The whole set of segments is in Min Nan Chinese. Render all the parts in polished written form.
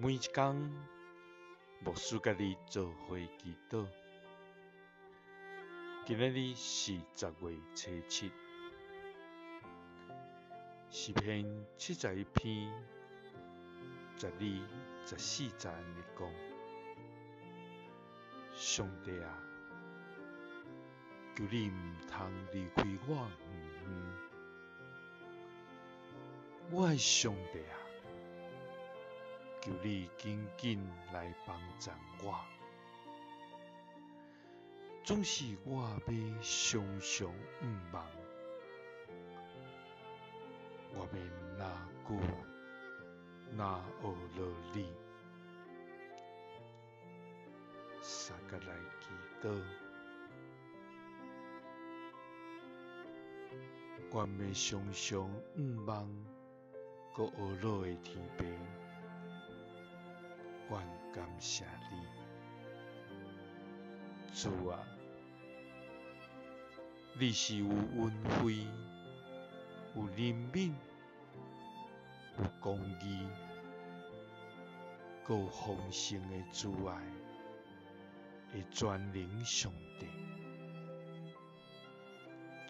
每一工，牧師佮你做伙祈禱。今仔日是10月初7，詩篇71篇12、14節按呢講：上帝啊，求你毋通離開我遠遠，我的上帝啊，求你緊緊來幫贊我。總是我欲常常向望，我欲若久若學落你，相佮來祈禱。願欲常常向望，閣呵咾的天父，阮感謝你，主啊，你是有恩惠、有憐憫、有公義、閣有豐盛的慈愛的全能上帝。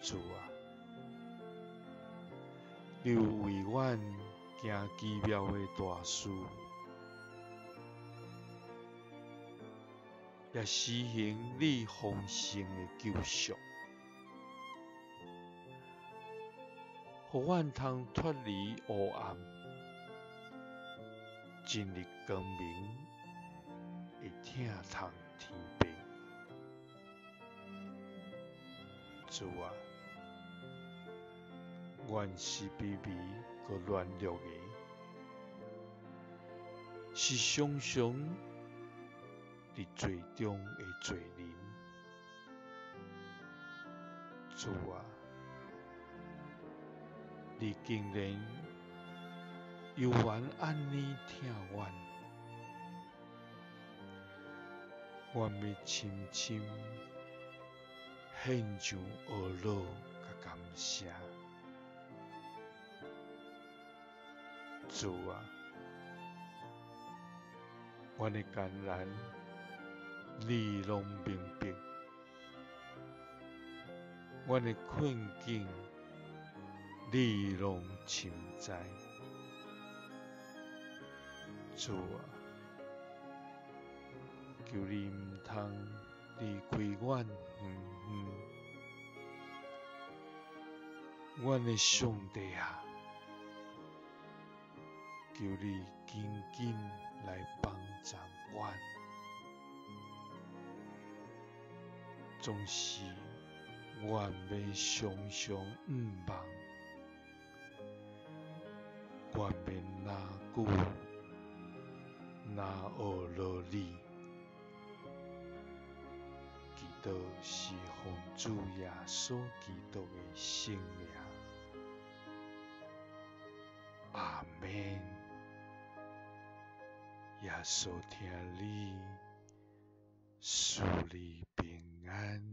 主啊，你有為阮行奇妙的大事，也施行你豐盛的救贖，予阮通脫離黑暗，進入光明的疼痛天父。主啊，阮是卑微閣軟弱的，是常常佇罪中的罪人。主啊，你竟然猶原按呢疼阮，阮欲深深獻上呵咾佮感謝。主啊，阮的艱難你攏明白，阮的困境你攏深知。主啊，求你毋通離開阮遠遠，阮的上帝啊，求你緊緊來幫贊阮。總是阮欲常常向望，阮欲若久若呵咾你，祈禱是奉主耶穌基督的聖名，阿們。耶穌疼你，賜你平安。